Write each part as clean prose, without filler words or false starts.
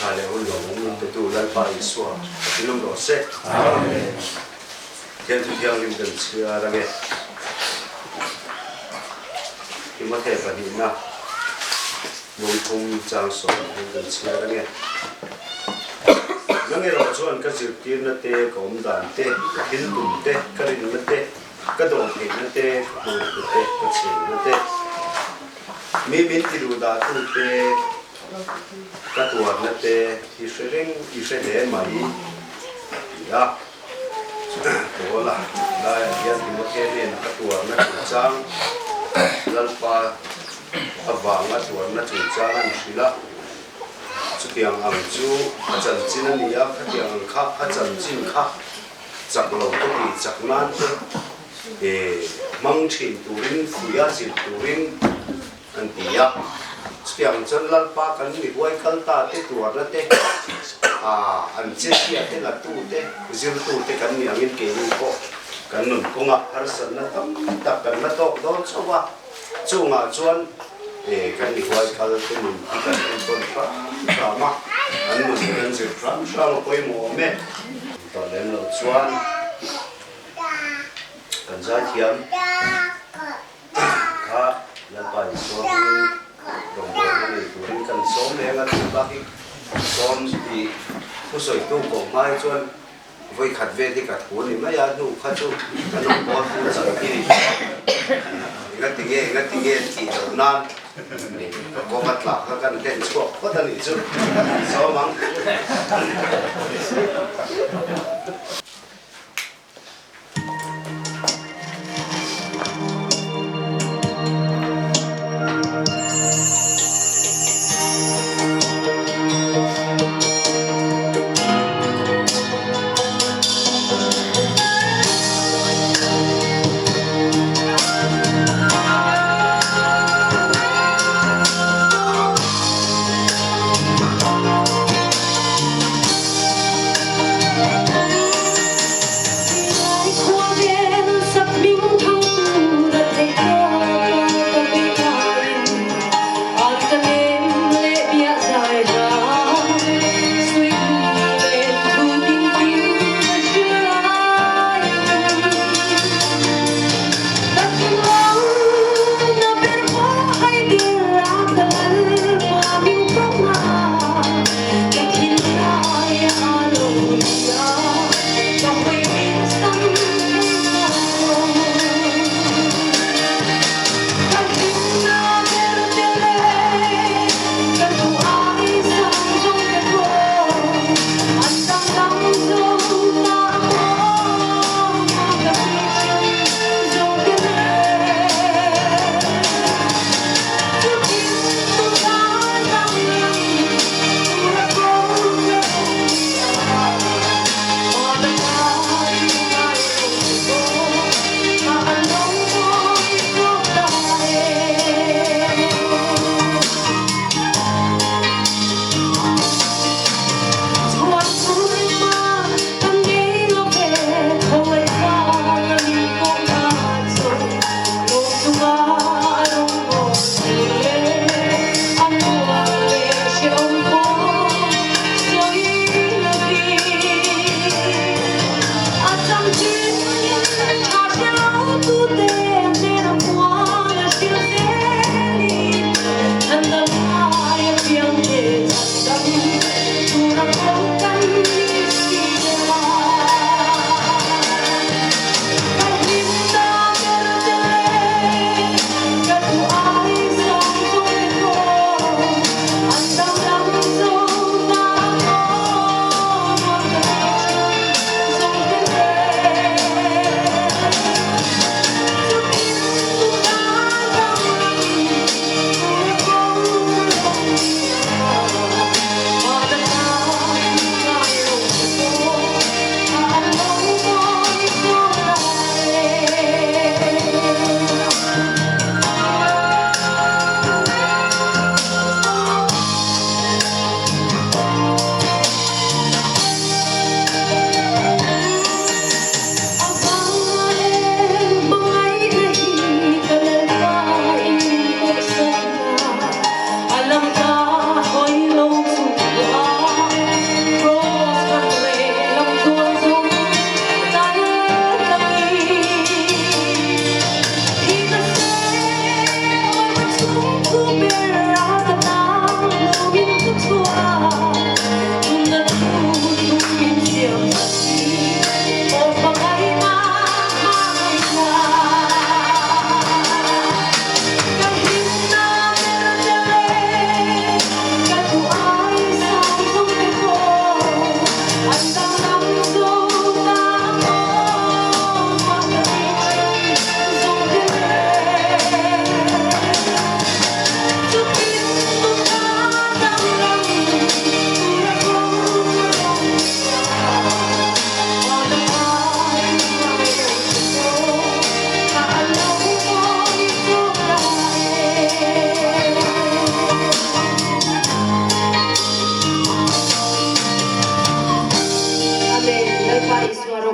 tha leh hun lawmawm min petu Lalpa Isua pathin awm rawh se. Amen. Thian thu thianghlim kan chhiar ange. Timothea pahnihna lungphum chang sawm kan chhiar ange. Nang erawh chuan ka zirtirna te, ka awmdan te, ka thil tum te, ka rinna te, ka dawhtheihna te, ka hmangaihna te, ka chhenna te, mi min ti duh dah tu te, ka tuarna te i hre reng, i hre hle mai, ti a. Paula laiah hian Timothea hnenah a tuarna chungchang, Lalpa avanga tuarna chungchang an hrilh a. Chutiang ang chu a chanchin a ni a, khatiang ang kha a chanchin kha chak lo te tih chak nan te hmang thin turin, fuih a zir turin an ti a. Chutiang chuan Lalpa kan mi huai kal ta te tuarna te, an chezia te la tu te, zirtu te kan ni angin keini pawh kan nun kawngah harsatna tam tak kan la tawk dawn chauh a. Chungah chuan kan mi huai kal te nun hi kan enkawl hram hram a, an nun hi kan zir hram hram a pawimawh awm e. Tawh lem loh chuan kan zaithiam kha Lalpa Isua hmingin rawngbawlna nei turin kan sawm leng a, tih bak hi sawm tih thusawitu kawh hmai chuan Vawi khat vel hi ka thu ni mai a, hnu kha chu ka nawm pawl fu chak hi ni. Enga ti nge, enga ti nge tih loh nan ka kawng a tlak kha kan hlen chhuak phawt a nih chu, kan sawm ang.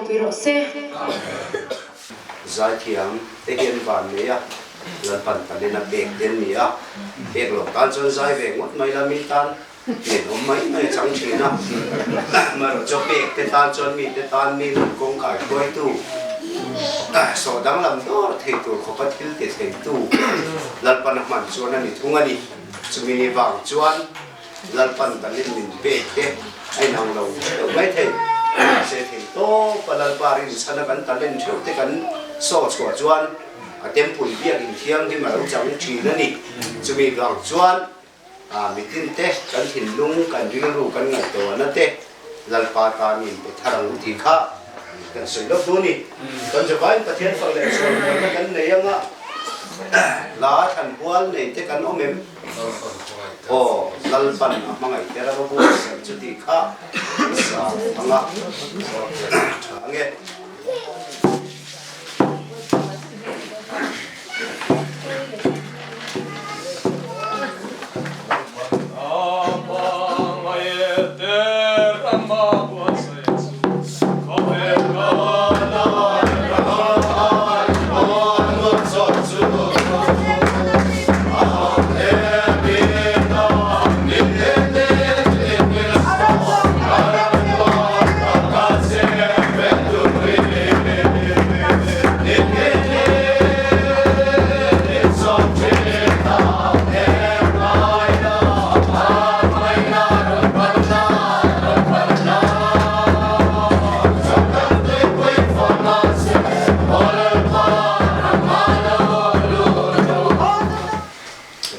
ropui rawh se. Zaithiam te hian van nei a, Lalpan talent a pek te an ni a, pek loh tan chuan zai ve ngawt mai la mi tan Ngeiawm mai mai a chang thin a, amaherawhchu pek te tan chuan mi te tan mi nun kawng kai hruaitu, sawh danglam dawr thei tur khawpa thil ti theitu Lalpan a hman chuan a ni thung a ni. Chumi ni vang chuan Lalpan talin min pek te a inang lo theuh mai thei. Mahse thei tawpa Lalpa rinchhana kan talent theuh te kan saw chhuah chuan a temple biak inthianghlim a lo chang thin a ni. Chumi vang chuan A mitin te, kan thinlung, kan rilru, kan ngaihtuahna te Lalpa tanin pe thar ang u tih kha kan sawi lawk duh a ni. Kan Javain Pathian fak leh chhuanmuanna kan nei anga hla thlanhual nei te kan awm em? Aw, Lalpan a hmangaih te rama buatsaih chu tih kha kan sa anga tha ange.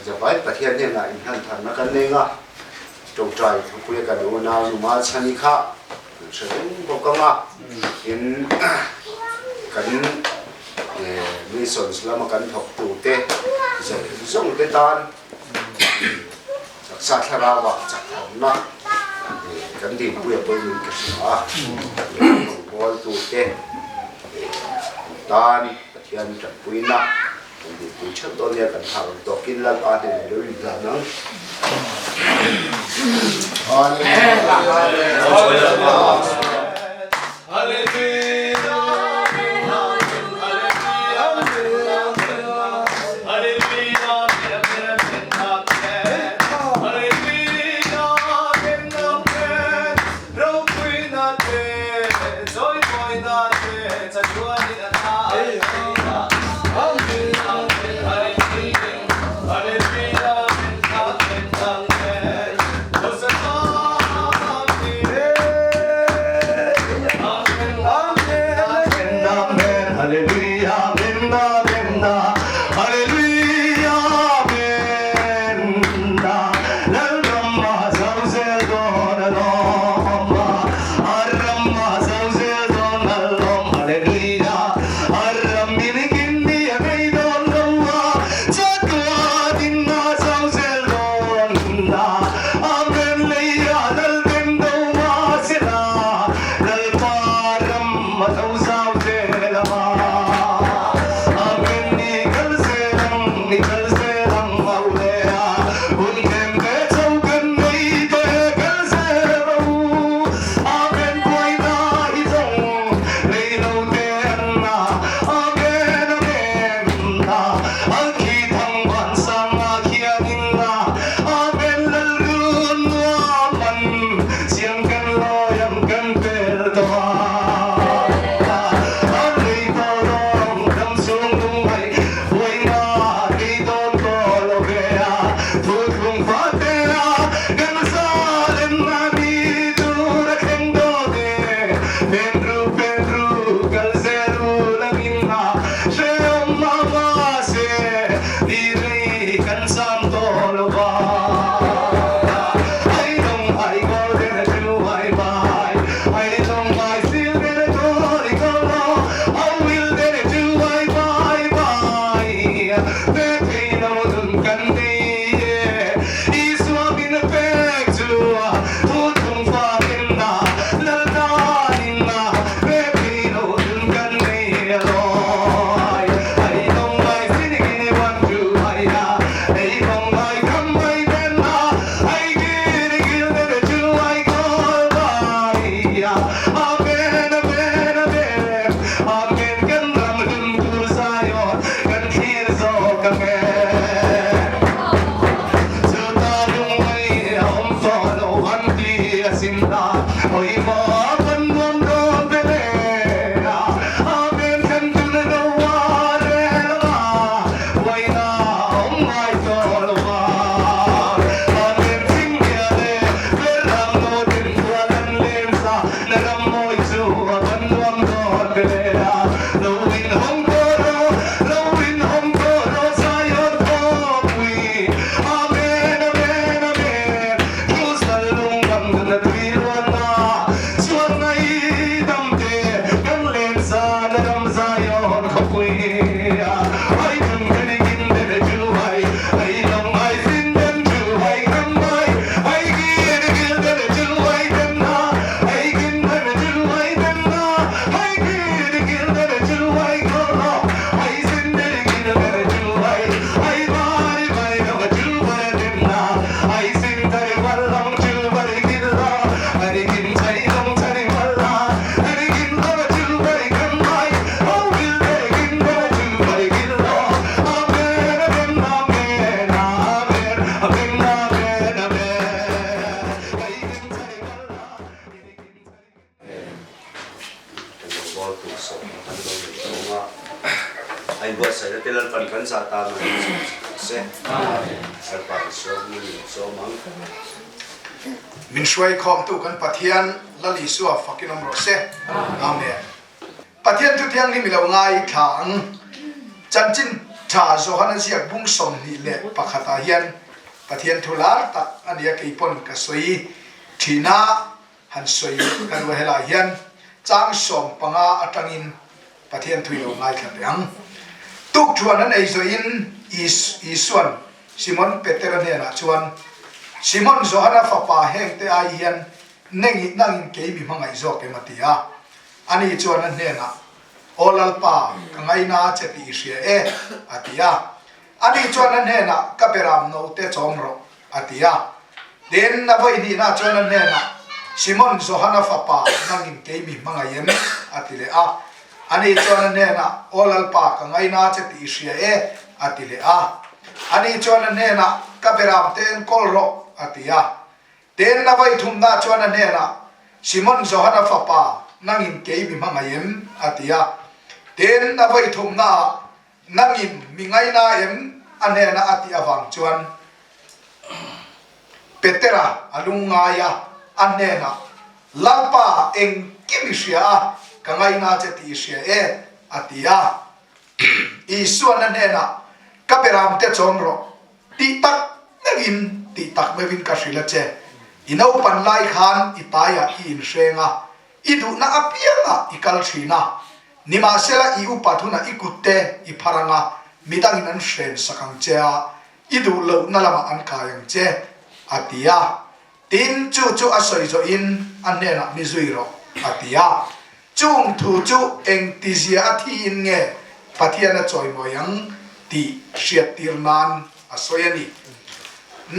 Zavai Pathian hnenah inhlan tharna kan nei nga, tawngtai thupuia kan unau numa chhani kha kan hre reng bawk ang a, tin kan missions lama kan thawktute zawng zawng te tan taksa thlarau ah chak tharna kan dinpui a pawimawh ka hria a, rawngbawltute tan Pathian tanpuina Kan dinpui theuh dawn nia kan thar ang tawkin Lalpa hnenah lo inhlan ang. te Lalpan kan zah tan a min sawm sak rawh se. Lalpa Isua hmingin min sawm ang. Min hruaikhawmtu kan Pathian Lal Isua fakin awm rawh se. Amen. Pathian thu thianghlim i lo ngaithla ang. Chanchin tha Johana ziak bung 21 ah hian Pathian thu lar tak a nia kei pawn ka sawi thin a, han sawi ka ruah helai hian chang 15 atangin Pathian thu i lo ngaithla teh ang. Tukthuan an ei zawhin Isuan Simon Petera hnenah chuan, Simon Johana fapa hengte ai hian nengih nangin kei mi hmangaih zawk em a ti a. Ani chuan a hnenah, Aw Lalpa, ka ngaina che tih i hria e, a ti a. Ani chuan a hnenah, Ka beram note chawm rawh, a ti a. Tin, a vawi hnihna chuan a hnenah, Simon, Johana fapa, nangin kei mi hmangaih em? a ti leh a. Ani chuan a hnenah, Aw Lalpa, ka ngaina che tih i hria e, a ti leh a. Ani chuan a hnenah, Ka beram te enkawl rawh, a ti a. Tin, a vawi thumna chuan a hnenah, Simon Johana fapa, nangin kei mi hmangaih em? a ti a. Tin, a vawi thumnaah, Nangin mi ngaina em? a hnena a tih avang chuan Petera a lungngai a, a hnenah, Lalpa, engkim i hria a, ka ngaina che tih i hria e, a ti a. Isuan a hnenah, Ka beramte chawm rawh, tih tak meuhin, tih tak meuhin ka hrilh a che. I naupan lai khan i taiah i inhreng a, i duhna apiangah i kal thin a, Nimahsela i upat hunah i kutte i phar ang a, midangin an hren sak ang che a, i duh lohna lamah an kai ang che, a ti a. Tin, chu chu a sawi zawhin a hnenah mi zui rawh, a ti a. Chung thu chu engtizia a thiin nge Pathian a chawimawi ang tih hriattir nan a sawi a ni.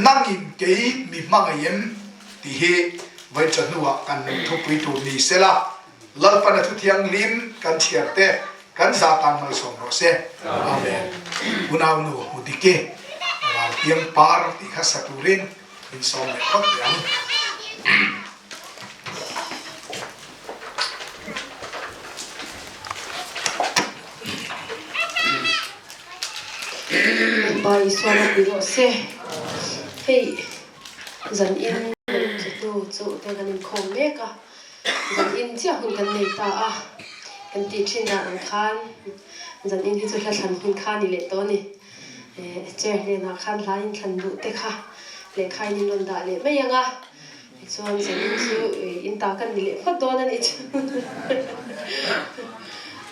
Nangin kei mi hmangaih em? tih hi vawicha hnuah kan thupui tur ni sela. Lalpan a thu thianghlim kan chhiar te kan zah tan malsawm rawh se. Amen. Unau nu hmu dik i ral piang par tih kha sa turin min sawm leh phawt teh ang. Pa Isua ropui rawh se. Hei zan in chu chu te kan inkhawm mek a. Zan in chiah hun kan nei ta a, kan tih thin dan ang khan zan in hi chu hla thlan hun kha a ni leh tawh a ni. Chair hnenah khan hla in thlan duh te kha lehkha in in rawn dah leh mai ang a, tichuan zan in chu in ta kan ni leh phawt dawn a nih chu.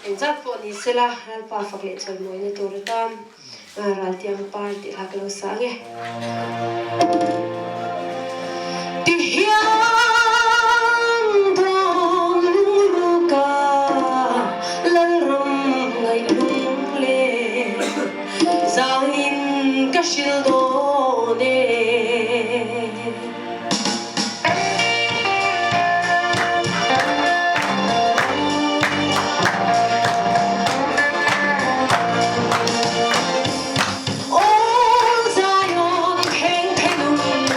Engzat pawh ni sela Lalpa fak leh chawimawina tur atan Raltiang par tih hla ka lo sa ang e. Ti hian dawng lungruka Lalram ngaih lung le zangin ka hril dawn e. Aw Zion theng thenum.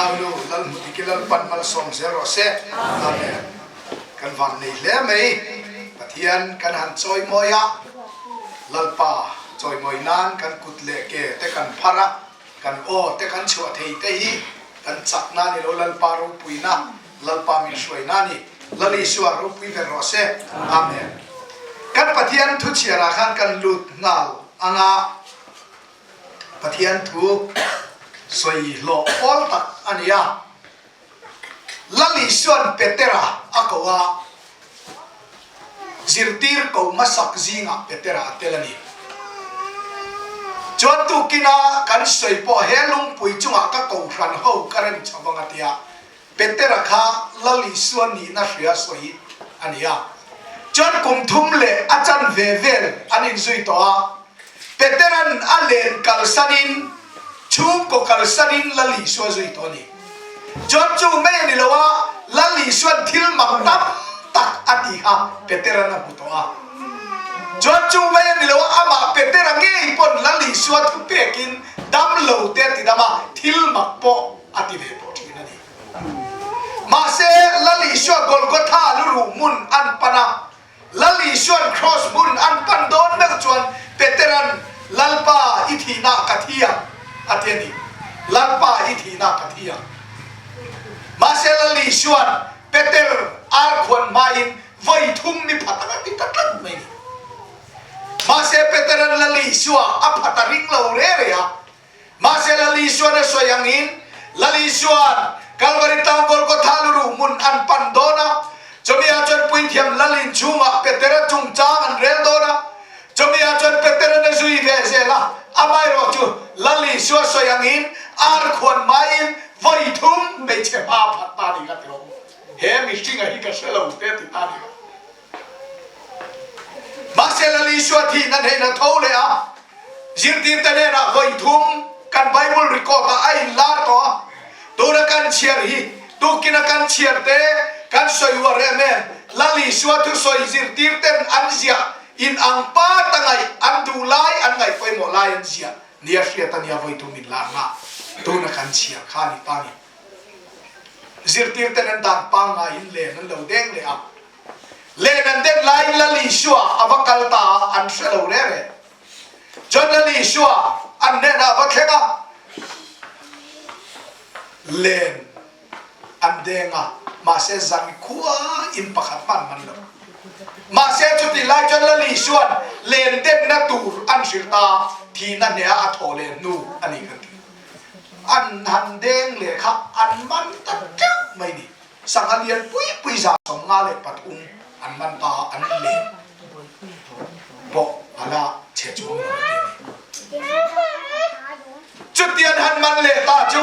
naunu Lalhmudiki Lalpan malsawm zel rawh se. Amen. Kan van nei hle mai. Pathian kan han chawimawi a, Lalpa chawimawi nan kan kut leh ke te kan phar a, kan aw te kan chhuah thei te hi kan chakna ni lo Lalpa ropuina, Lalpa min hruaina a ni. Lal Isua ropui ber rawh se. Amen. Kan Pathian thu chhiarah khan kan lut nghal anga Pathian thu sawi hlawh pawl tak a ni a. Lal Isua'n Petera a ko a, zirtir ko hmasak zingah Petera a tel a ni. Chuan tukina kan sawi pawh he lungpui chungah ka kohhran ho ka rem chho vang a tia, Petera kha Lal Isua nihna hria sawi a ni a. Chuan kum thum leh a chan ve vel an inzui tawh a. Petera'n a len kalsanin, chhungkaw kalsanin Lal Isua zui tawh a ni. Chuan chu mai a ni lo a, Lal Isua'n thil mak tam tak a ti kha Petera'n a hmu tawh a. Chuan chu mai a ni lo a, amah Petera ngei pawn Lal Isua thu pekin dam lo te a ti dam a, thil mak pawh a ti ve tawh thin a ni. Mahse, Lal Isua Golgotha luruh hmun an pan a, Lal Isua'n Kraws hmun an pan dawn meuh chuan Petera'n, Lalpa, i thihna ka thi ang, a ti a ni. Lalpa, i thihna ka thi ang. Mahse, Lal Isua'n Peter ar khuan hmain vawi thum mi phat ang a ti ta tlat mai a ni. Mahse, Petera'n Lal Isua a phat a ring lo re re a. Mahse Lal Isuan a sawi angin, Lal Isuan Kalvari tlang Golgotha luruh hmun an pan dawn a, chumi ah chuan puithiam Lal inchhungah Petera chungchang an rel dawn a, chumi ah chuan Petera'n a zui ve zel a, amaherawh chu Lal Isua sawi angin ar khuan hmaiin vawi thum hmeichhe hma phat ta ni ka ti rawh u. He mihringa hi ka hre lo te a ti ta ni ka. Mahse Lal Isua thihna hnehna tho leh a zirtirte hnenah vawi thum kan Bible record ah a inlar tawh a, tuna kan chhiar hi tukina kan chhiar te kan sawi uar em em, Lal Isua thusawi zirtirten an ziah in ang pat a ngaih an duh lai an ngaih pawimawh lai an ziah nia hriat a nia vawi thum inlarna tuna kan chhiar kha a ni ta ni. Zirtirten an dan pangngaiin len an lo deng leh a. Len an den laiin Lal Isua a va kal ta a, an hre lo reng reng. Chuan Lal Isua an hnenah a va thleng a, len an deng a, mahse zankhua in pakhat hman man lo. Mahse chutih lai chuan Lal Isua'n len denna tur an hrilh ta a, thihna hneha a thawh leh hnu a ni kan ti. An han deng leh kha an man ta teuh mai ni. Sangha lian pui pui 53 an man ta a, an len pawh a la chhe chuang lo a ti a ni. Chutian han man leh ta chu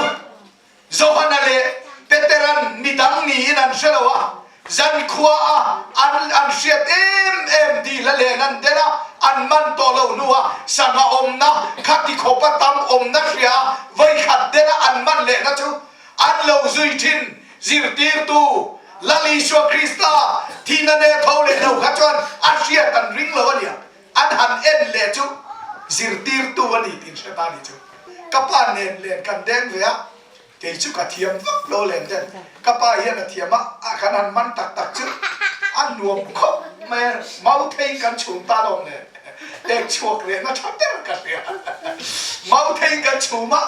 Johana leh Petera'n midang niin an hre lo a, zankhua a an an hriat em em dil a len an den a, an man tawh lo hnua sangha awmna khati khawpa tam awmna hria a vawikhat den a an man lehna chu An lo zui thin zirtirtu Lal Isua Krista thihna ne tho leh lo kha chuan a hriat an ring lo a nia. An han en leh chu zirtirtu a ni tih hre ta ni chu. Ka pa nen len kan deng ve a, kei chu ka thiam vak lo len den. Ka pa hian a thiam a, a kan han man tak tak chu a nuam khawp mai a, mau thei kan chhum ta lawm le. Tek chhuak lehna tha ber ka hria. Mau thei kan chhum a,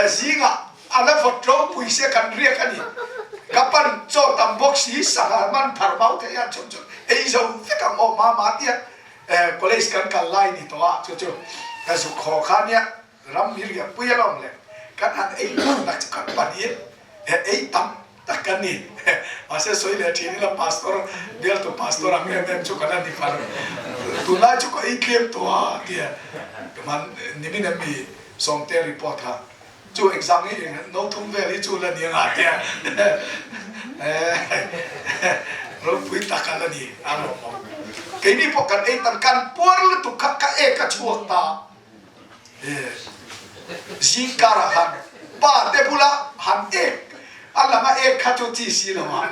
zingah A la vawt ropui sia kan riak a ni. Ka pan chaw tam bawk si sangha man thar mau thei a chhun chu ei zo vek ang aw mama tia college kan kal lai ni tawh a chu chu ka zuk haw kha nia ram mi riak pui alawm le kan han ei tak tak chu kan pan in ei tam tak kan ni mahse sawi leh thin ila pastor bialtu pastor ang em em chu kan la ni far tunlai chu ka ei tlem tawh a tia man nimin em mi sawmte report kha Chu exam hi no thum vel hi chu la ni anga tia ropui tak a la ni a lawm awm. Keini pawh kan ei tan kan puar lutuk kha ka ek a chhuak ta zing karah khan pa te bula han ek a langa ek kha chu chi si lo a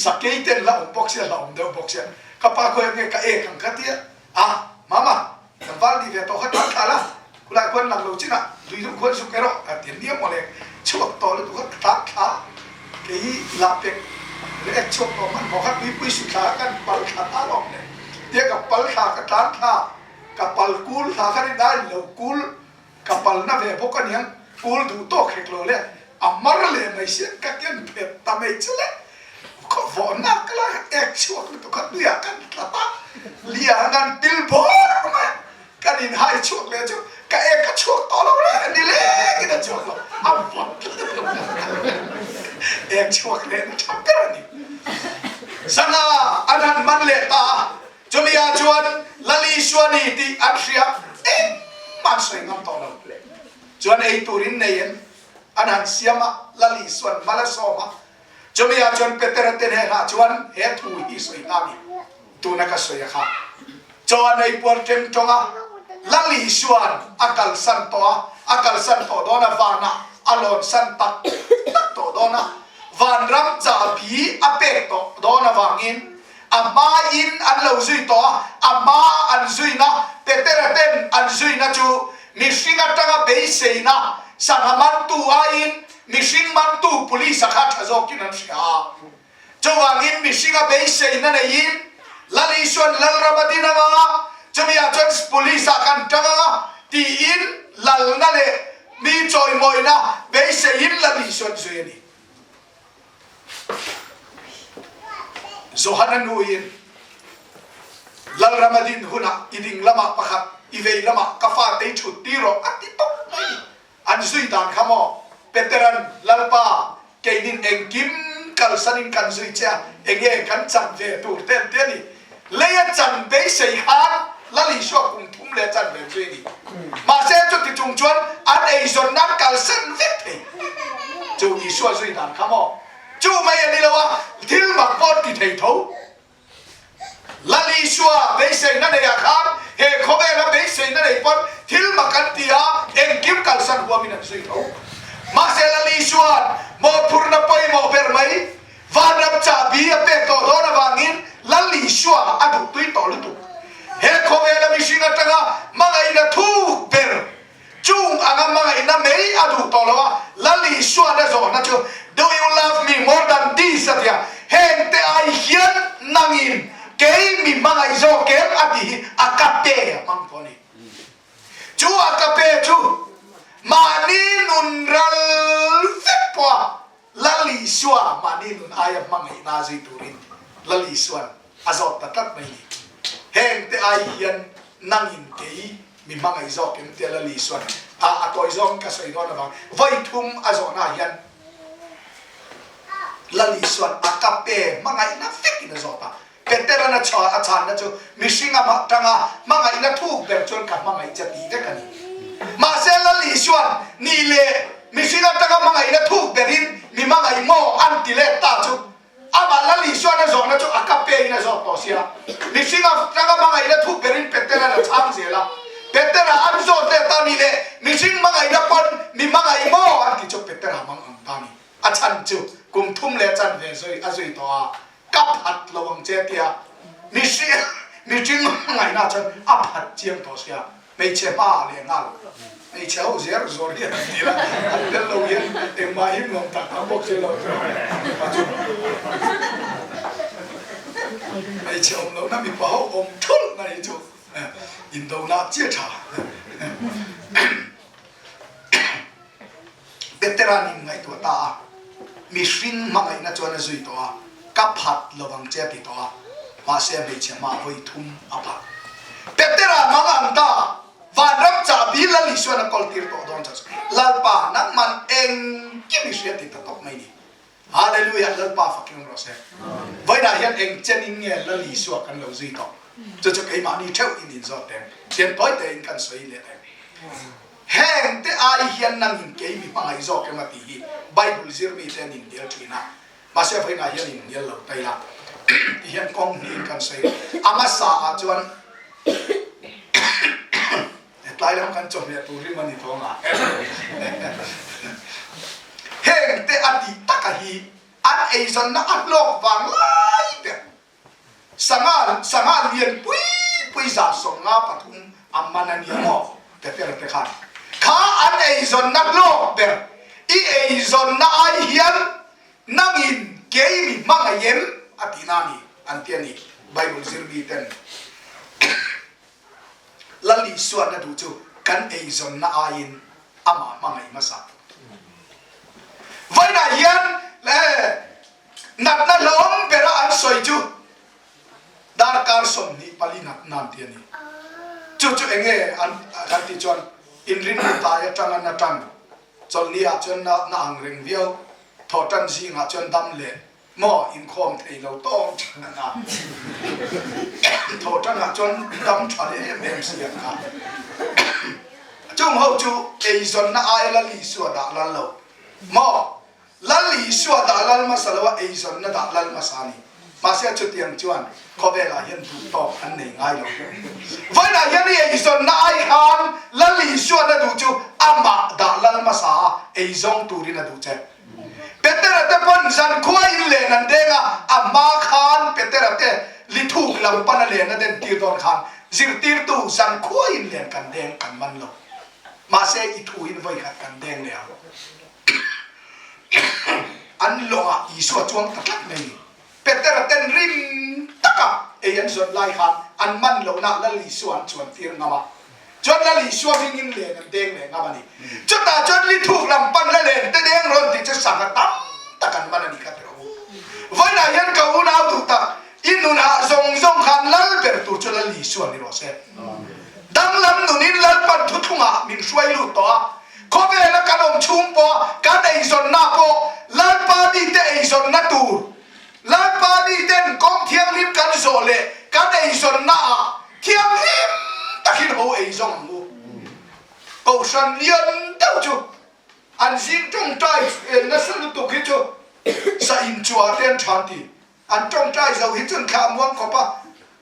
sakei ten la awm bawk sia la awm deuh bawk sia ka pa khawi ang nge ka ek ang kha tia a mama Tlangval ni ve tawh kha tan thla la, khulai khuan lang lo chinah lui deuh khuan zuk erawh a ti nia mawle, chhuak tawh lutuk kha ka tan thla. Kei lah pek react chhuak tawh hmanhmawh kha tuipui su thla kha kan pal thla ta lawm le. Tia ka pal thla ka tlan thla ka pal kul thla kha rin aiin lo kul ka pal na ve bawk aniang kul duh tawk hek lo le a mar leh mai sia ka ken phet ta mai che le. Vawhnak ka la ek chhuak lutuk kha tuiah kan tla ta lian an pil bawr mai a. Kan in hai chhuak leh chu ka ek a chhuak tawh lo reng a ni leng in a chhuak lo a vawt ek chhuak leh na tha ber a ni. Sangha an han man leh ta a, chumi ah chuan Lal Isua ni tih an hria engmah an sawi ngam tawh lo. Chuan ei tur in nei em an han siam a, Lal Isuan mal a sawm a, Chumi ah chuan Petera te hnenah chuan he thu hi sawi ta ni, tuna ka sawi a kha. Chaw a nei puar ṭeng ṭawng a, Lal Isua'n a kalsan tawh a, a kalsan tawh dawn a, vanah a lawnsan tak tak tawh dawn a, vanram chahbi a pek tawh dawn avangin a hmain an lo zui tawh a, a hma an zuina, Petera ten an zuina chu mihring atanga beiseina sangha mantu aiin Mihring mantu police a kha tha zawkin an hria a. Chuvangin mihringa beiseina neiin Lal Isuan Lalram a din anga, chumi ah chuan police ah kan tang anga tiin lalna leh mi chawimawina beiseiin Lal Isuan zui a ni. Johana nuin Lalram a din hunah i ding lamah pakhat, i vei lamah ka fate i thut tir rawh a ti tawp mai. An zui dan kha maw? Peteran, Lalpa, keinin engkim kalsanin kan zui che a, enge kan chan ve tur te an ti a ni. Lei a chan beisei khan Lal Isua kum thum leh chan ve zui a ni. Mahse, chuti chung chuan an eizawn nan kalsan vek thei. Chu Isua zui dan kha maw? Chu mai a ni lo a, thil mak pawh an ti thei tho. Lal Isua beiseina neiah khan he khawvela beiseina nei pawn thil mak an ti a, engkim kalsan huamin an zui tho. Mahse Lal Isua'n mawhphurhna pawimawh ber mai vanram chahbi a pek tawh dawn avangin Lal Isua a duhtui tawh lutuk. He khawvela mihring atanga hmangaihna thuk ber Chung anga hmangaihna mai a duh tawh lo a, Lal Isuan a zawhna chu, Do you love me more than this? a ti a, heng te ai hian nangin kei mi hmangaih zawk em? a ti hi a ka pe a hmang tawh a ni. Chu a ka pe chu mahni nun ral vek pawh a Lal Isua mahni nun aia hmangaihna zui turin Lal Isuan a zawt ta tlat mai ni. Heng te ai hian nangin kei mi hmangaih zawk em tia Lal Isuan a a tawi zawngin ka sawi dawn avang vawi thum a zawhna hian Lal Isuan a ka pe hmangaihna vekin a zawt a. Peteran a chhuah a chhanna chu mihring a mah tanga hmangaihna thuk ber chuan ka hmangaih che tih vek a ni. Mahse Lal Isuan nih leh mihring atanga hmangaihna thuk berin mi hmangaih maw an ti let ta chu amah Lal Isuan a zawhna chu a ka pein a zawt tawh sia. Mihring atanga hmangaihna thuk berin Peteran a chhang zel a. Petera an zawt let ta nih leh mihring hmangaihna pawn mi hmangaih maw an ti chu Petera mang ang ta ni. A chhan chu kum thum leh chanve zui a zui tawh a. Ka phat lo ang che tia mihring mihring ngaihna chuan a phat chiang tawh sia hmeichhe hma ah leh nghal hmeichhe ho zer zawr hian an ti la an tel lo hian engmah hi nuam tak tak bawk si lo mipa chu hmeichhe awm lohna mipa ho awm thulh na hi chu indona chiah tha. Petera'n in ngaihtuah ta a, mihring hmangaihna chuan a zui tawh a, ka phat lo ang che a ti tawh a, mahse hmeichhe hma vawi thum a phat. Petera hmang ang ta, vanram chahbi Lal Isua'n a kawl tir tawh dawn chuan Lalpa nangman engkim i hria ti ta tawp mai ni. Hallelujah Lalpa fakin awm rawh se. Vawiinah hian eng chenin nge Lal Isua kan lo zui tawh? Chu chu keimahni theuh in inzawt teng, thian tawi tein kan sawi leh teng. Heng te ai hian nangin kei mi hmangaih zawk em a tih hi Bible zir mi te an inhnial thin a, mahse vawiinah hian inhnial lo ta ila ti hian kawng hnihin kan sawi a hmasa ah chuan Tlai lam kan chawhmeh tur rim a ni tawng a. Heng te a tih taka hi an eizawnna a hlawk vang lai ber. Sangha sangha lian pui pui 153 a man a nia maw Petera te khan. Kha an eizawnna hlawk ber i eizawnna ai hian. Nangin kei mi hmangaih em? a ti na ni, an ti a ni. Bible zir mi ten Lal Isuan a duh chu kan eizawnna aiin amah hmangaih hmasa. Vawiinah hian natna hlawm bera an sawi chu darkar 24 natna an ti a ni. Chu chu enge an kan tih chuan inrinni tlai atanga na tan Chawlhni ah chuan na na ang reng viau, thawhtan zing ah chuan dam leh maw inkhawm thei lo tawng thin ang a, thawhtan ah chuan dam tha leh em em si ang kha. Chung ho chu eizawnna aia Lal Isua dah lal lo maw? Lal Isua dah lal hmasa lo a, eizawnna dah lal hmasa a ni. Mahse chutiang chuan khawvelah hian duh tawk an nei ngai lo. Vawiinah hian i eizawnna ai khan Lal Isuan a duh chu amah dah lal hmasa a, eizawng turin a duh che. Petera te pawn zankhua in len an deng a, a hma khan Petera te lithuk lam pana len a den tir dawn khan zirtirtu zankhua in len kan deng kan man lo. Mahse i thu in vawikhat kan deng leh ang. An lawngah Isua chuang ta tlat mai ni. Petera ten rim taka ei an zawn lai khan an man lohna Lal Isua an chuan tir ngam a. Chuan Lal Isua hmingin len an deng leh ngam a ni. Chutah chuan lithuk lam pan la len te deng rawn tih chu sangha tam tak an man a ni kha tiraw u. Vawiinah hian ka unau duh tak, i nunah zawng zawng khan lal ber tur chu Lal Isua ni rawh se. Danglam nunin Lalpan thuthlungah min hruai lut tawh a. Khawvela kan awm chhung pawh kan eizawnna pawh Lalpa mite eizawnna tur, Lalpa miten kawng thianghlim kan zawh leh kan eizawnna ah thianghlim takin ho eizawng ang u. Kohhran lian deuh chu an zing tawngtai nasa lutuk hi chu sa inchuah te an than ti. An tawngtai zo hi chuan thla muang khawp a,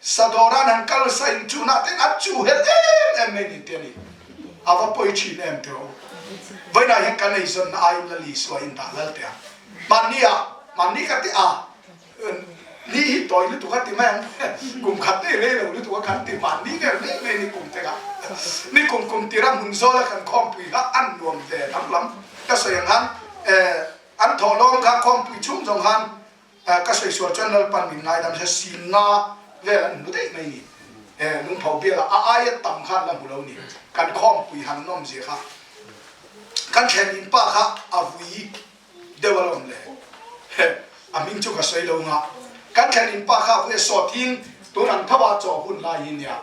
Sadawra'n han kal sa in chunah ten an chu hel em em mai ni te a ni. A va pawi thin em tiraw u. Vawiinah hian kan eizawnna aiin Lal Isua in dah lal teh ang. Mahni ah, mahni ka ti a, ni hi tawi lutuk a ti mai ang, kum khat te rei lo lutuk a kan ti mahni vel mai mai ni kum te kha. Ni kum kum tira hmun zawla kan khawmpui kha an nuam ve danglam ka sawi ang khan, an thawhlawm kha khawmpui chhung zawng khan Ka sawi sual chuan Lalpan min ngaidam se sinna vel an hmu daih mai ni. Lungpho bialah a aia tam khan la hmu lo ni. Kan khawmpui han nawm zia kha. Kan thlen in pa kha a vui deuh alawm le. A hming chu ka sawi lo nga. Kan thlen in pa kha a vui a sawhthing tun ang tho a chaw hun lai hi nia.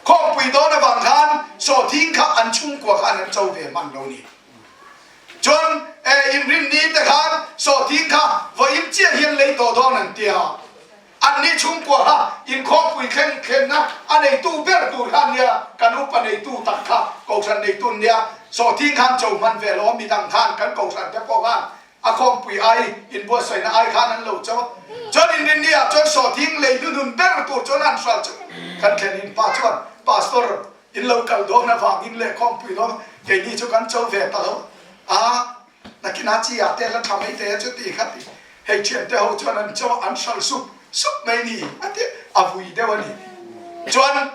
Khawmpui dawn avang khan sawhthing kha an chhungkua khan an cho ve hman lo ni. Chuan e inrinni te khan sawhthing kha vawiin chiah hian lei tawh dawn an ti a, anni chhungkua kha inkhawmpui thleng thlenna a neitu ber tur kha an nia, kan upa neitu tak kha kohhran neitu an nia, sawhthing khan cho hman ve lo a, midang khan kan kohhran te pawh khan a khawmpui ai inbuatsaihna ai khan an lo cho a, chuan inrinni ah chuan sawhthing lei hnuhnun ber tur chuan an hral chu kan thlen in pa chuan pastor In lo kal dawn avangin leh khawmpui dawn keini chu kan cho ve ta lo a, nakinah chi ah te la tha mai thei a chuti kha ti hei thiante ho chuan an cho an hral sup sup mai ni a ti a vui deuh a ni. Chuan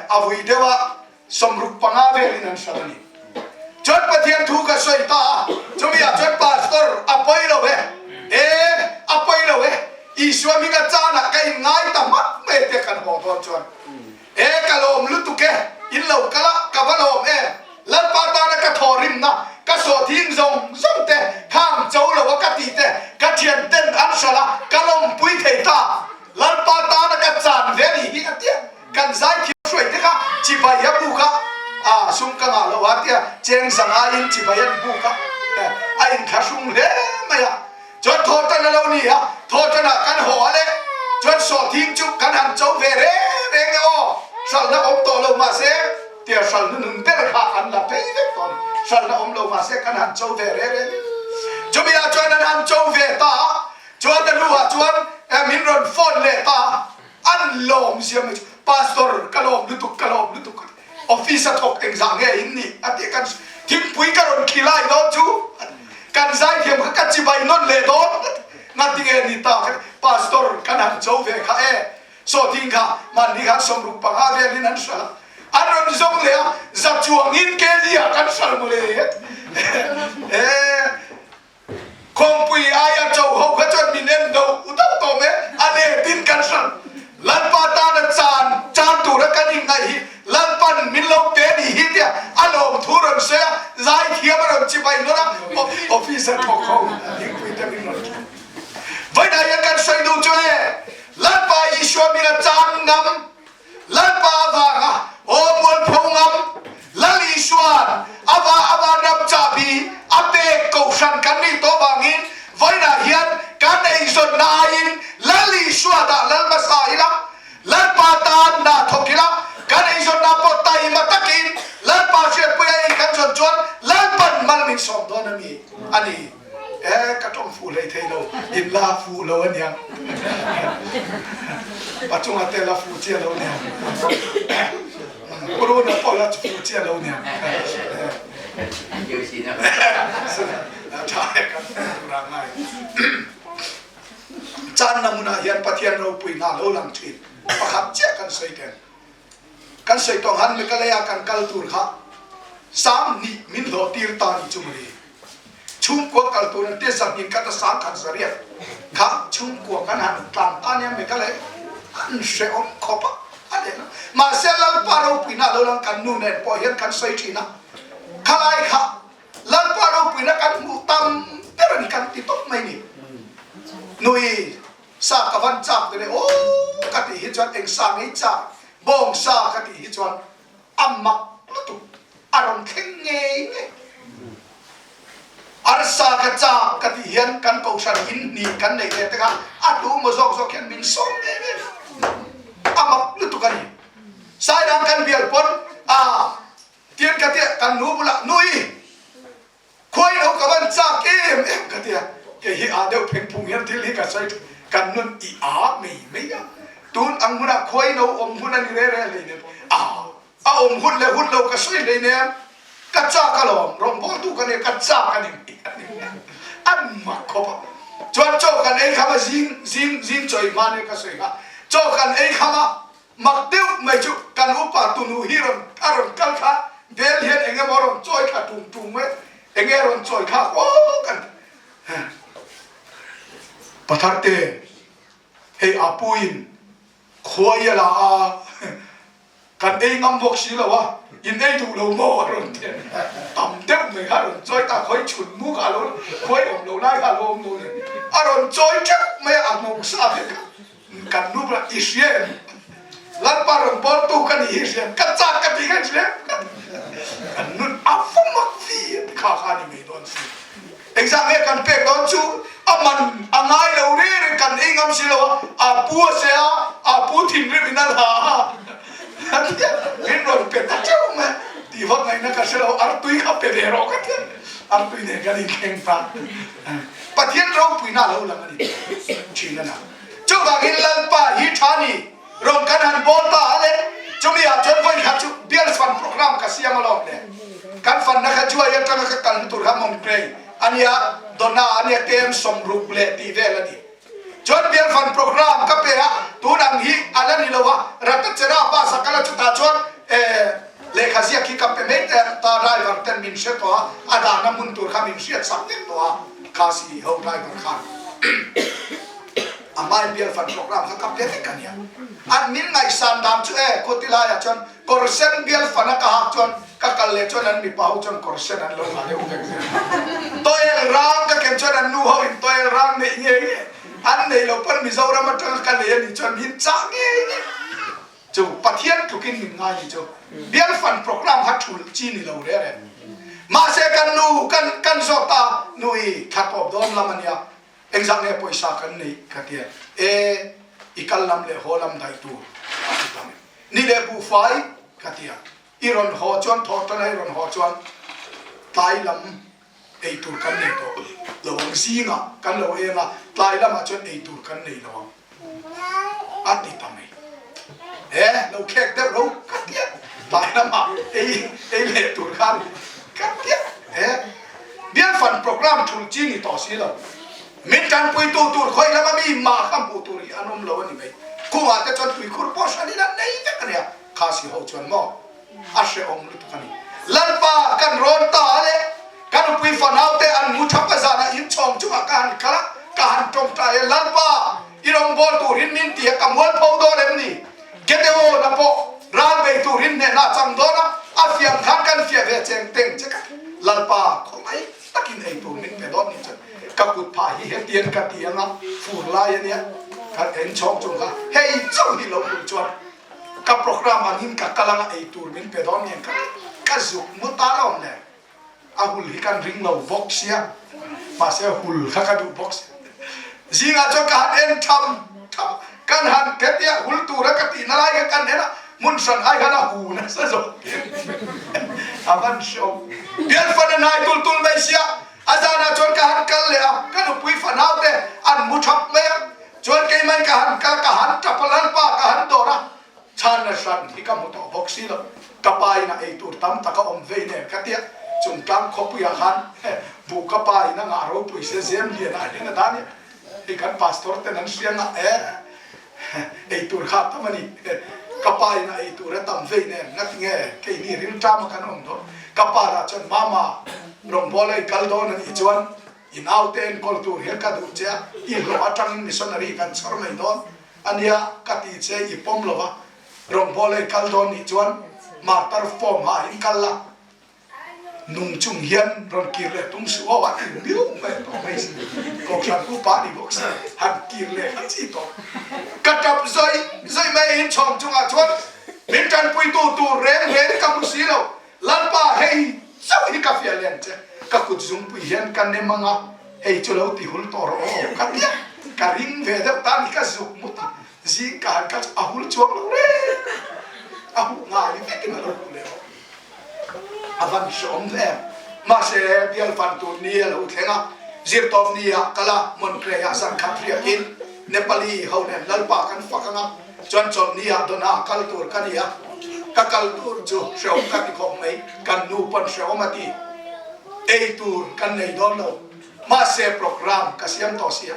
a vui deuh a 65 velin an hral a ni. Chuan Pathian thu ka sawi ta a, chumi ah chuan pastor a pawi lo e, e a pawi lo e, Isua hminga chanah ka inngai ta hmak mai a tia kan haw dawn chuan. E ka lawm lutuk e, in lo kal a, ka va lawm em? Lalpa tana ka thawhrimna, ka sawhthing zawng zawng te, khang cho lo a ka tih te, ka thian ten an hralh a, ka lawmpui thei ta. Lalpa tana ka chan ve a nih hi a tia, kan zaithiam hruai te kha chibai a buk a, a sum ka ngah lo a tia, cheng zanga in chibai an buk a, a inthlahrung hle mai a. Chuan thawhtan a lo ni a, thawhtanah kan haw a le, chuan sawhthing chu kan han cho ve reng reng e aw, hralhna awm tawh lo mahse tia hralhna nun ber kha an la phei vek tawh a ni, hralhna awm lo mahse kan han cho ve reng reng e. Chumi ah chuan an han cho ve ta a, chuan a hnuah chuan min rawn phone leh ta a, An lawm zia mai chu Pastor ka lawm lutuk ka lawm lutuk office a thawk engzah nge in nih a tih kan thingpui ka rawn khi lai dawn chu kan zaithiam kha ka chibai nawn leh dawn ngati nge ni ta kha Pastor kan han cho ve kha e sawhthing kha mahni khan 65 velin an hral a an rawn zawng leh a za chuangin keli ah kan hral mawle e. Khawmpui aia cho. Zaithiam a rawn chibai nawn a, office a thawk ho thingpui te min rawn thleng. Vawiinah hian kan sawi duh chu e, Lalpa Isua min a chang ngam, Lalpa avanga aw mualpho ngam, Lal Isua'n a va a vanram chahbi a pek kohhran kan nih tawh vangin vawiinah hian kan eizawnna aiin Lal Isua dah lal hmasa ila, Lalpa tan hna thawk ila, kan eizawnna pawh taima takin Lalpa hriatpuia ei kan zawn chuan Lalpan mal min sawm dawn a mi a ni. E, ka tawng fuh hlei thei lo, in la fuh lo a niang. Pachunga te la fuh chiah lo niang. Puruna pawh la fuh chiah lo niang. Tha e kan tura ngai. Channa hmunah hian Pathian ropui hna lo lang thin pakhat chiah kan sawi teng. Kan sawi tawh han Meghalaya kan kal tur kha 2000 min hlawh tir ta ni chu mawle. Chhungkua kal tur an tia zahnih khat a 1000 zariat kha chhungkua kan han tlan ta nia Meghalaya an hrehawm khawp a a leh lo. Mahse Lalpa ropuina lo lang kan nu nen pawh hian kan sawi thin a, khalai kha Lalpa ropuina kan hmuh tam ber a ni kan ti tawp mai ni. Nui sa ka van chak ve le aw ka tih hi chuan eng sa ngei chak bawng sa ka tih hi chuan a mak lutuk a rawn thleng ngei ngei. Arsa ka chak ka tih hian kan kohhran in hnih kan neih leh te kha a tu maw zawk zawk hian min sawm ngei ngei a mak lutuk a ni. Sairang kan bial pawn a Tian ka tia, kan nu bulah, Nui, khuai lo ka van chak em em ka tia, kei hi aa deuh pheng phung hian thil hi ka sawi thin, kan nun i aa mei mei a, tun ang hunah khuai lo awm hun a ni re re hleinem, aa a awm hun leh hun lo ka sawi hleinem, ka chak alawm, rawngbawltu ka nia, ka chak a ni mai a ni, an mak khawp a, chuan chaw kan ei kham a, zing zing zing chaw i hma nia ka sawi kha, chaw kan ei kham a, Mak deuh mai chu kan upa tunu hi rawn a rawn kal kha bel hian eng emaw a rawn chawi thla tum tum mai eng nge a rawn chawi thlak aw kan Patharte hei a puiin khuai a la a kan ei ngam bawk si lo a in ei duh lo maw a rawn ti tam deuh mai kha a rawn chawi ta khawi chhun mu kha a lo khuai awm lo lai kha a lo awm lo nen a rawn chawi teuh mai a a hnawng sa vek a. Kan nu bulah i hria em? Lalpa rawn bawltu ka nih hi hria em? Ka chak ka tih kha i hria em? Kan nun a va mak vi a ti kha kha a ni mai dawn si. Engzah nge kan pek dawn chu a man a ngai lo reng reng kan ei ngam si lo a, a pu a se a, a pu thinrim in a la a, a tia min rawn pe ta teuh mai a, tih vak ngaihna ka hre lo, artui kha pe ve rawh ka tia, artui nen kan inthleng ta. Pathian ropuina a lo lang a ni thin a na. Chuvangin Lalpa hi tha ni rawn kan han bawl ta a le, chumi ah chuan vawi khat chu bial fan program ka siam alawm le. Kan fanna kha Juai atanga ka kalna tur kha Mongprei a nia, Donna a nia, KM 60 leh tih vel a ni. Chuan bial fan program ka pe a, tun ang hi a la ni lo a, Ratachera bus a kal a chutah chuan eh lehkha ziak hi ka pe mai te ta driver ten min hre tawh a, a dahna hmun tur kha min hriat sak vek tawh a, Khasi ho driver khan a hmain bial fan program kha ka pe vek a nia. An min ngaihsan dan chu e khuati laiah chuan kawr sen bial fan a ka hak chuan ka kal leh chuan an mipa ho chuan kawr sen an lo ha deuh vek zel. Toel rang ka ken chuan an nu ho in toel rang neih ngei nge an neih loh pawn Mizoram atanga ka nei a nih chuan min chah ngei nge. Chu Pathian tlukin min ngai ni chu bial fan program kha thul chi ni lo reng reng. Mahse kan nu kan kan zawt ta nu i thla tawp dawn lam a nia engzah nge pawisa kan neih ka tia e i kal lam leh haw lam daih tur a ti ta mai. Ni leh buhfai ka tia i rawn haw chuan thawh tana i rawn haw chuan tlai lam ei tur kan nei tawh lo ang zingah kan lo eng a tlai lamah chuan ei tur kan nei lo ang. A ti ta mai. E, lo khek deuh ro ka tia. Tlai lamah ei ei leh tur khan ka tia. E, bial fan program thul chi ni tawh si lo. Min tanpuitu tur khawi lama mi mah kha hmuh tur hi an awm lo a ni mai. Khungah te chuan tuikhur pawh hranin an nei vek a nia. Khasi ho chuan maw? A hrehawm lutuk a ni. Lalpa kan rawn ta a le, ka nupui fanau te an mu thap a zanah inchhawng chungah ka han kal a, ka han tawngtai a, Lalpa, i rawngbâwl turin min ti a, ka mualpho dawn em ni? Gedeona pawh ral bei turin hnehna a chang dawn a, a fiam khan kan fiah ve cheng teng che ka ti. Lalpa khawngaih takin ei tur min pe dawn nih chuan ka kut phah hi hetiang ka ti anga fur lai ania ka en chhawng chung kha hei chauh hi lo hmuh chuan ka program angin ka kal anga ei tur min pe dawn nen ka ka zuk mu ta lawm le a hul hi kan ring lo bawk sia mahse hul kha ka duh bawk sia zingah chuan ka han en tham tham kan han hetia hul tura ka tihna lai kha kan en a hmun hran ai khan a hu nasa zawk a van hreawm bial fan a hnai tul tul mai sia a zanah chuan ka han kal leh a ka nupui fanau te an mu thap mai a chuan keimah in ka han kal a ka han tap a lalpa ka han dawr a Chhanna hran hi ka hmu tawh bawk si lo. Ka pa in a ei tur tam tak a awm vei nen ka tia chungtlang khawpuiah khan buh ka pa in a ngah ropui se zem lian ah hian a dah nia. Hei kan pastor ten an hria ngah e ei tur kha a tam a ni. Ka pa in a ei tur a tam vei nen ngatinge keini rilṭam a kan awm dawn. Ka pa lah chuan mama rawngbawla i kal dawn a nih chuan i naute enkawl tur hian ka duh che a, i hlawh atangin missionary kan chhawr mai dawn. A nia, ka ti che i pawm lo va, rawngbawla i kal dawn nih chuan martar form ha in kal la, nung chung hian rawn kir leh tum suh aw a ti miau mai tawh mai si. Kohhran upa ni bawk si, han kir leh kha chi tawh. Ka tap zawih zawih mai a inchhawm chungah chuan min tanpuitu tur reng reng ka hmu si lo, Lalpa hei chauh hi ka fiah leh ang che, ka kut zungpui hian ka nem ang a, hei chu lo ti hul tawh rawh aw ka tia, ka ring ve deuh ta ni ka zuk mut a, zing ka han kal chu a hul chuang lo reng, a huh ngai vekin a lo huh leh rawh, a van hreawm em, mahse bial fan tur ni a lo thleng a, zirtawp ni ah kal a, Montreal ah zan khat riakin Nepali ho nen Lalpa kan fak ang a. Chuan chawlhni ah Donna kal tur ka ni a, ka kal tur chu hrehawm ka ti khawp mai, kan nu pawn hrehawm a ti, ei tur kan nei dawn lo, mahse program ka siam tawh sia.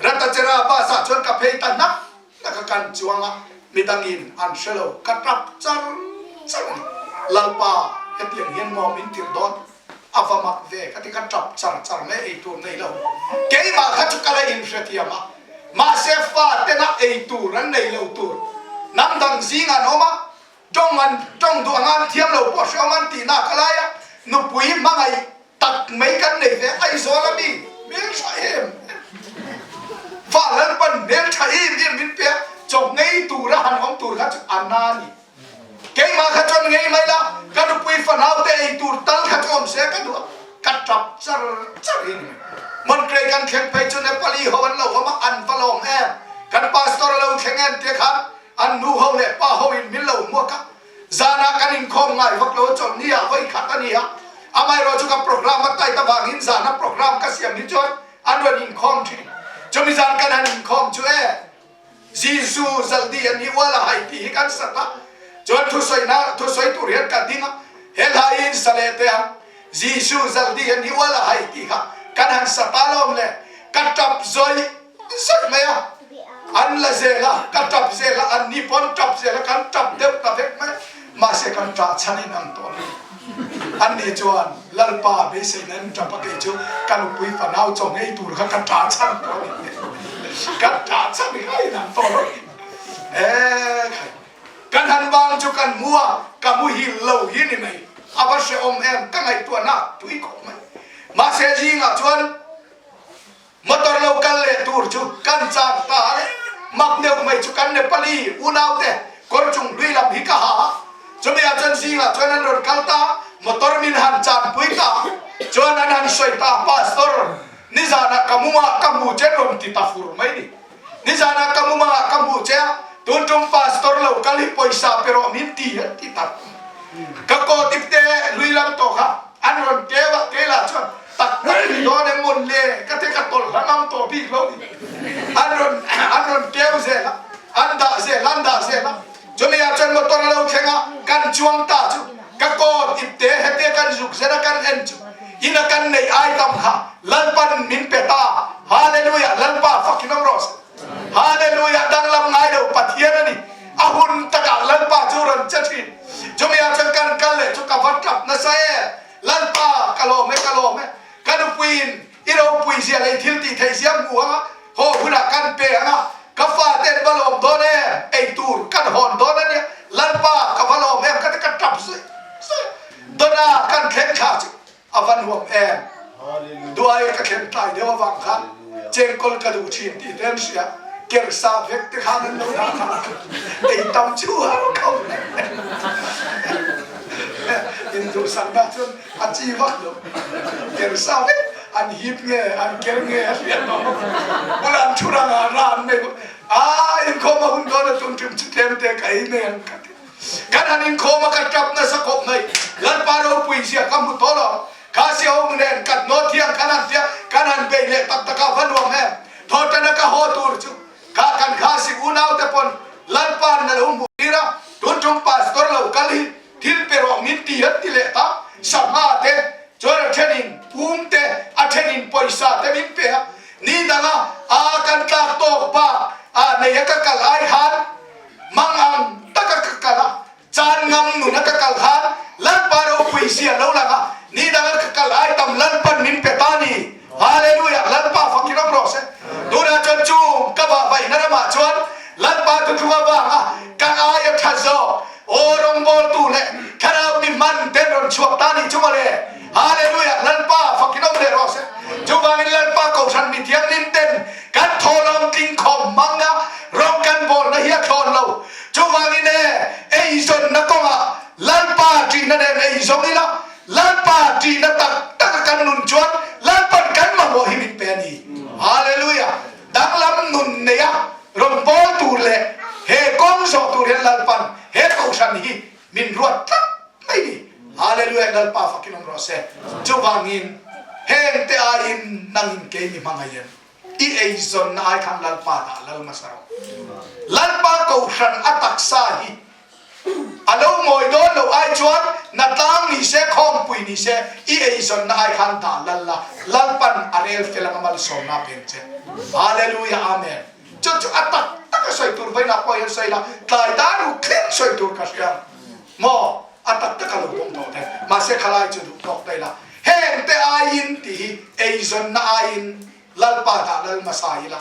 Ratachera bus ah chuan ka phei ta hnak hnak a, kan chuang a, midangin an hre lo, ka tap char char a ni, Lalpa hetiang hian maw min tirh dawn? A va mak ve ka ti ka tap char char mai ei tur nei lo. Keimah kha chu ka la inhrethiam a, mahse fa tena ei tur an nei lo tur hnam dang zing an awm a, tawng an tawng duh anga an thiam lo pawh hreawm an tih nak a lai a, nupui hmangaih tak mai kan nei ve Aizawl a mi hmeltha em em fa Lalpan hmeltha em em min pe a, chaw ngei tura han awm tur kha chu a na a ni. Keimah kha chuan ngei mai la, ka nupui fanaute ei tur tal kha chu awm se ka duh a, ka tap char char hi ni mai. Montrey kan thleng phei chu Nepali ho an lo awm a, an va lawm em. Kan pastor a lo thleng em tia khan an nu ho leh pa ho in min lo hmuak a, zanah kan inkhawm ngai vak lo a, chawlhni ah vawi khat a ni a, amaherawh chu ka program a tight avangin zana program ka siam hi chuan an rawn inkhawm thin. Chumi zan kan han inkhawm chu e. Jesuh zaldi an i ual a hai ti hi kan sat a, chuan thusawinak thusawi tur hian ka ding a, he hla hi in sa leh teh ang, Jesuh zaldi an i ual a hai ti kha kan han sa ta lawm le, ka tap zawih zawih mai a, an la zel a, ka tap zel a, an ni pawn tap zel a, kan tap deuh ta vek mai, mahse kan tah chhan in ang tawh lo. An ni chuan Lalpa beiseina in tap a kei chu ka nupui fanau chaw ngei tur kha ka tah chhan tawh a ni. Kan tah chhan kha in ang tawh lo ni. E khai kan han bang chu kan mu a, ka muhil lo hi ni mai. A va hrehawm em ka ngaihtuahna tui khawp mai. Mahse zingah chuan Motor lo kal leh tur chu kan chang ta a le. Mak deuh mai chu kan Nepali unaute kawr chung hlui lam hi ka ha a. Chumi ah chuan zingah chuan an rawn kal ta a, motor min han chanpui ta a, chuan an han sawi ta a, Pastor, nizanah ka mumah ka hmu che an rawn ti ta fur mai ni. Nizanah ka mumah ka hmu che a, tun tum Pastor lo kal hi pawisa pe rawh min ti an ti ta. Ka kaw dipte hlui lam tawh kha an rawn keu a, keilah chuan Tak tak ni dawn em mawn le ka ti ka tawlh hla ngam tawh bik lo ni. An rawn an rawn keu zel a, an dah zel an dah zel a. Chumi ah chuan motor a lo thleng a, kan chuang ta chu ka kawt ipte hetia kan zuk zel a kan en chu in a kan neih ai tam kha Lalpan min pe ta. Hallelujah Lalpa fakin awm rawh se. Hallelujah danglam ngai lo Pathian a ni. A hun takah Lalpa chu rawn che thin. Chumi ah chuan kan kal leh chu ka va tap nasa em. Lalpa, ka lawm e, ka lawm e. Ka nupuiin i ropui zia leh i thil tih theih zia hmu ang a, haw hunah kan pe ang a, ka fate an va lawm dawn em, ei tur kan hawn dawn a nia, Lalpa, ka va lawm em, ka ti ka tap zui zui. Dawna kan thleng thla chu. A va nuam em! Duai ka thlen tlai deuh avang khan chengkawl ka duh thin tih te an hria. Ker sa vek te khan an lo dah kha ei tam chu har kho Induhsakna chuan a chi vak lo. Ker sa vek an hip nge an ker nge a hriat lo. Bulah an thu rang a, ra an nei bawk. Aa inkhawm a hun dawn a tum tum chu tlem te ka ei mai ang ka ti. Kan han inkhawm a ka tap nasa khawp mai. Lalpa ropui zia ka hmu tawh lo. Kha siahawm nen kan naw thiang kan han tia kan han bei leh tak tak a va nuam em. Thawhṭana ka haw tur chu kha kan kha si unau te pawn Lalpa'n na lo hmuh tir a, tun tum pastor lo kal hi thil pe rawh min ti an ti leh ta. Sangha te chuan a thenin pum te a thenin pawisa te min pe a. Ni danga a kan tlak tawk bak a nei a ka kal ai khan Mang ang taka ka kal a, chan ngam nuna ka kal khan Lalpa ropui zia lo lang a, ni danga ka kal ai tam Lalpan min pe ta ni. Hallelujah! Lalpa fak in awm rawh se. Tunah chuan chung ka vah vaihna ramah chuan Lalpa thuthlung avanga ka ngai a tha zawk. Aw rawngbawltu leh thlarau mi hman ten rawn chhuak ta nih chu mawle. Hallelujah! Lalpa fak in awm leh rawh se. Chuvangin Lalpa Kohhran mi thianghlim ten kan thawhlawm tling khawm hmang a rawng kan bawlna hi a thlawn lo. Chuvangin e, eizawnna kawngah Lalpa ṭihna nen eizawng ila, Lalpa ṭihna tak taka kan nun chuan Lalpan kan mamawh hi min pe a ni. Hallelujah! Danglam nun neia rawn bawl tur leh he kawng zawh tur hian Lalpan he Kohhran hi min ruat tlat mai ni. Hallelujah Lalpa fakin awm rawh se. Chuvangin heng te aiin nangin kei mi hmangaih em? I eizawnna ai khan Lalpa dah lal hmasa rawh. Lalpa kohhran a taksa hi a lo ngawi dawn lo ai chuan natlang ni se khawmpui ni se i eizawnna ai khan dah lal la Lalpan a rel fel anga malsawmna a peng che. Hallelujah Amen. Chu chu a tak tak a sawi tur vawiinah pawh hian sawi la tlai dar ruk thleng sawi tur ka hria ang maw? A tak tak a lo dawng tawh te. Mahse khalai chu duh tawk daih la. Heng te aiin tih hi eizawnna aiin Lalpa dah lal hmasa ila.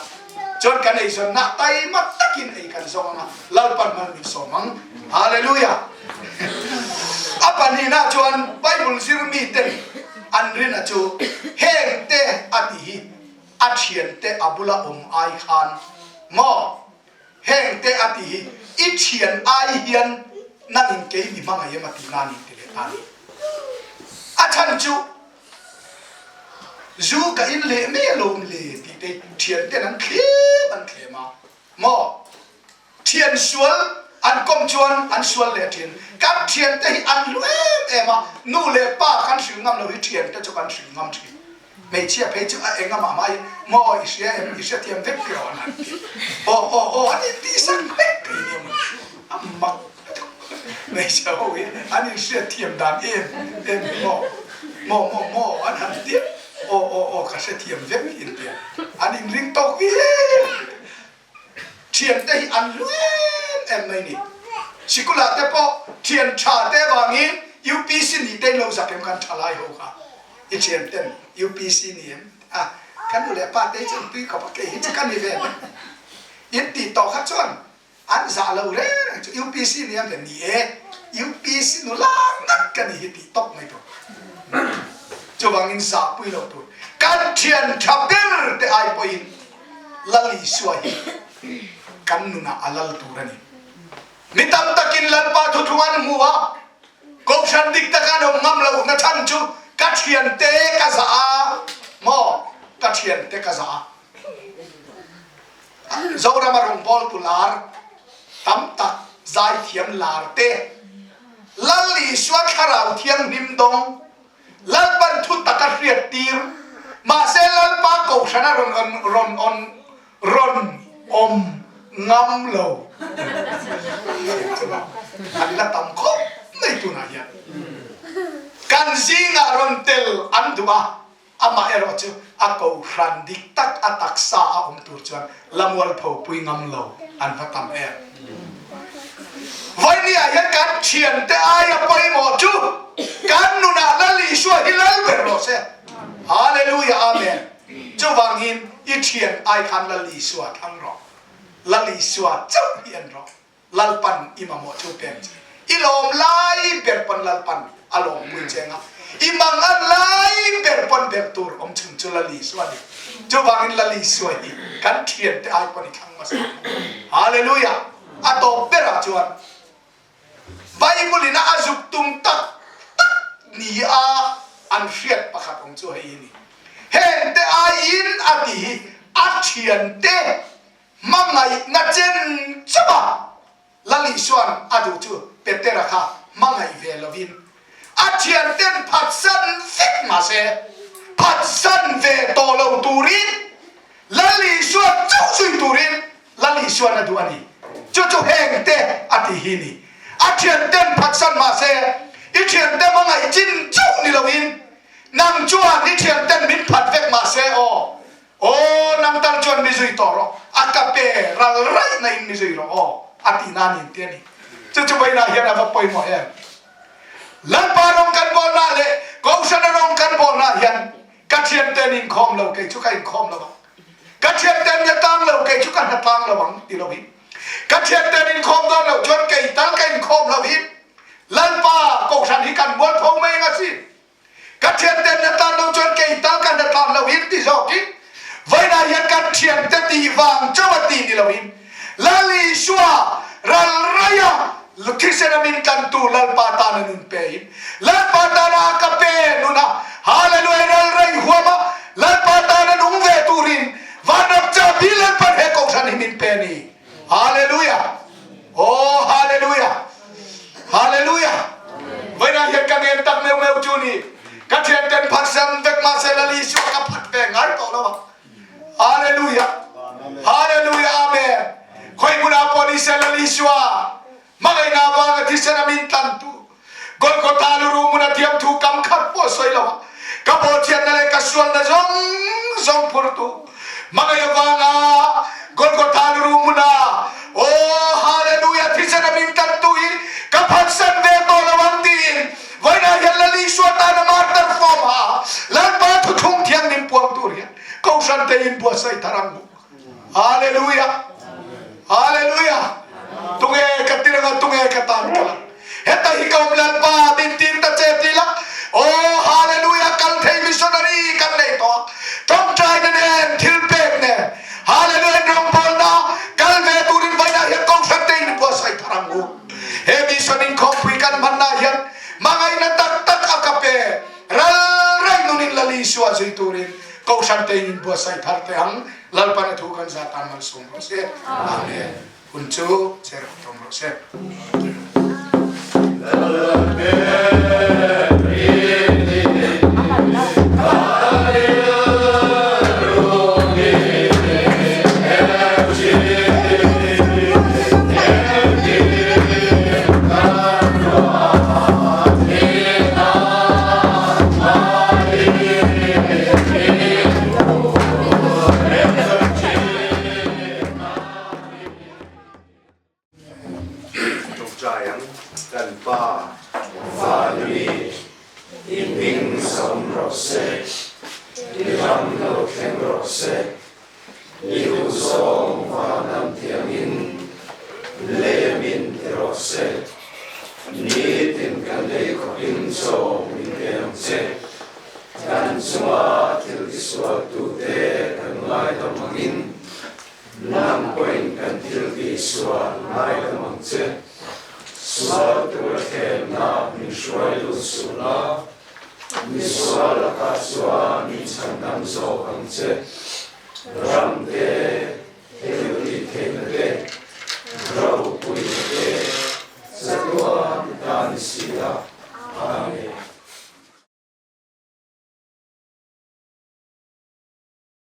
Chuan kan eizawnna taima takin ei kan zawng anga Lalpan mal min sawm ang. Hallelujah! A pahnihna chuan Bible zir miten an rina chu heng te a tih hi a thiante a bula awm ai khan maw? Heng te a ti hi i thian ai hian nangin kei mi hmangaih em a tih na ni ti leh ta ni. A chhan chu zu ka in leh mai alawm le tih te thian ten an thlem an thlem a maw? Thian sual an kawm chuan an sual leh thin. Kan thian te hi an hlu em em a, nu leh pa kan hrilh ngam lo hi thian te chu kan hrilh ngam thin. Hmeichhia phei chu a eng amah mai maw i hria em i hrethiam vek tih rawh an han ti. Aw aw aw an intihsak vek thei nia maw a mak lutuk. Hmeichhia ho hi an inhriatthiam dan em em hi maw maw maw maw an han ti a aw aw aw ka hrethiam vek hi an ti a an inring tawk viau. Thiante hi an hlu em em mai ni. Sikulah te pawh thian tha te avangin UPC nih te in lo zak em kan tha lai ho kha. I thian ten UPC ni em? A, ka nu leh pa te hi chu an tui khawp a, kei hi chu ka ni ve mai. In tih tawh kha chuan an zah lo reng reng chu UPC ni em le? Ni e, UPC nula ngat ka ni hi tih tawp mai tur. Chuvangin zahpui lo tur. Kan thian tha ber te ai pawhin Lal Isua hi kan nunah a lal tur a ni. Mi tam takin Lalpa thuthlung an hmu a, kohhran dik taka an awm ngam lo na chhan chu ka thiante ka zah a maw? Ka thiante ka zah a. Zorama rawngbawltu lar tam tak zaithiam lar te Lal Isua thlarau thianghlim dawng Lalpan thu tak a hriat tir. Mahse Lalpa kohhran a rawn rawn rawn rawn awm ngam lo. An la tam khawp mai tunah hian. Kan zingah rawn tel an duh a, amaherawh chu a kohhran dik tak a taksa a awm tur chuan La mualpho pui ngam lo an va tam em. Vawinia hian kan thiante aia pawimawh chu kan nunah Lal Isua hi lal ber rawh se. Hallelujah Amen. Chuvangin i thian ai khan Lal Isua thlang rawh. Lal Isua chauh hi en rawh. Lalpan i mamawh chu pek che. I lawm lai ber pawn Lalpan a lawmpui che anga. I mangan lai ber pawn ber tur awm chhun chu Lal Isua a ni. Chuvangin Lal Isua hi kan thiante ai pawn i thlang hmasa ang. Hallelujah! A tawp berah chuan Bible in a a zuk tum tak tak ni a an hriat pakhat awm chu hei hi ni. Hengte aiin a ti hi a thiante hmangaihna chen chauh a Lal Isua'n a duh chu Petera kha hmangaih ve lovin a thianten phatsan vek mahse phatsan ve tawh lo turin Lal Isua chauh zui turin Lal Isua'n a duh a ni. Chu chu heng te a ti hi ni. A thianten phatsan mahse i thiante hmangaih chin chauh ni loin nang chuan i thianten min phat vek mahse aw Aw, nang tal chuan mi zui tawh rawh, a ka pe ral raih na in mi zui rawh aw, a tih na nin ti a ni. Chu chu vawiinah hian a va pawimawh em? Lalpa rawng kan bawlna leh Kohhrana rawng kan bawlna hian ka thiante an inkhawm lo, kei chu ka inkhawm lo ang. Ka thiante an hnatlang lo, kei chu ka hnatlang lo ang ti lo hi. Ka thiante an inkhawm dawn loh chuan kei tal ka inkhawm lo hi. Lalpa Kohhran hi kan mualpho mai ang asin. Ka thiante na tan lo chuan kei tal ka na tan lo in ti zawkin vawiinah hian kan thiante tih vang chauh a ti ni loin Lal Isua ral raia thisen a min tlantu Lalpa tana nun pe in Lalpa tana a ka pe nun a Hallelujah ral rai huama Lalpa tana nung ve turin vanram chabi Lalpan he kohhran hi min pe ni. Hallelujah! Oh, hallelujah! Hallelujah! Vawiinah hian ka ngen tak meuh meuh chu ni. Ka thianten phatsan vek mahse Lal Isua ka phat ve ngai tawh lo a. Hallelujah! Hallelujah! Amen! Khoi hmunah pawh ni se Lal Isua hmangaihna avanga thisen a min tlantu Golgotha luruh hmun a thiam thu kam khat pawh sawi lo a ka bawhchhiatna leh ka sualna zawng zawng phurtu hmangaih avanga Golgotha luruh hmuna Aw Hallelujah thisen a min tlantu hi ka phatsan ve tawh lo ang tiin vawiinah hian Lal Isua tana martar form ha Lalpa thuthlung thianghlim puang tur hian Kohhran te in buatsaih thar ang u. Hallelujah! Hallelujah! Tunge ka tiranga tunge ka tan ka lang. Heta hi ka awm Lalpa min tir ta che ti la. Oh hallelujah kal thei missionary kan nei tawh a. Tawngtaina nen thil pek nen hallelujah in rawngbawlna kal ve turin vawiinah hian kohhran te in buatsaih thar ang u. He mission inkhawmpui kan hmanna hian hmangaihna tak tak a ka pe. Ral reng nunin Lal Isua zui turin Kohhran te in inbuatsaih thar teh ang. Lalpan a thu kan zat tan malsawm rawh se. Amen. Hun chu cher tawm rawh se. Ṭawngṭai ang kan Pa Vanmi i hming zawm rawh se, i ram lo thleng rawh se, i duhzawng van an thiangin lei a min ti rawh se. Nitin kan lei khawpin chaw min pe ang che. Kan chunga thil tisualtute kan ngaidam angin nang pawhin kan thil tihsual ngaidam ang che. Sual tura thlemna min hruai lut suh la, misual lakah chuan min chhandam zawk ang che. Ram te, thil tih theihna te, ropuina te, chatuan ta ni si a.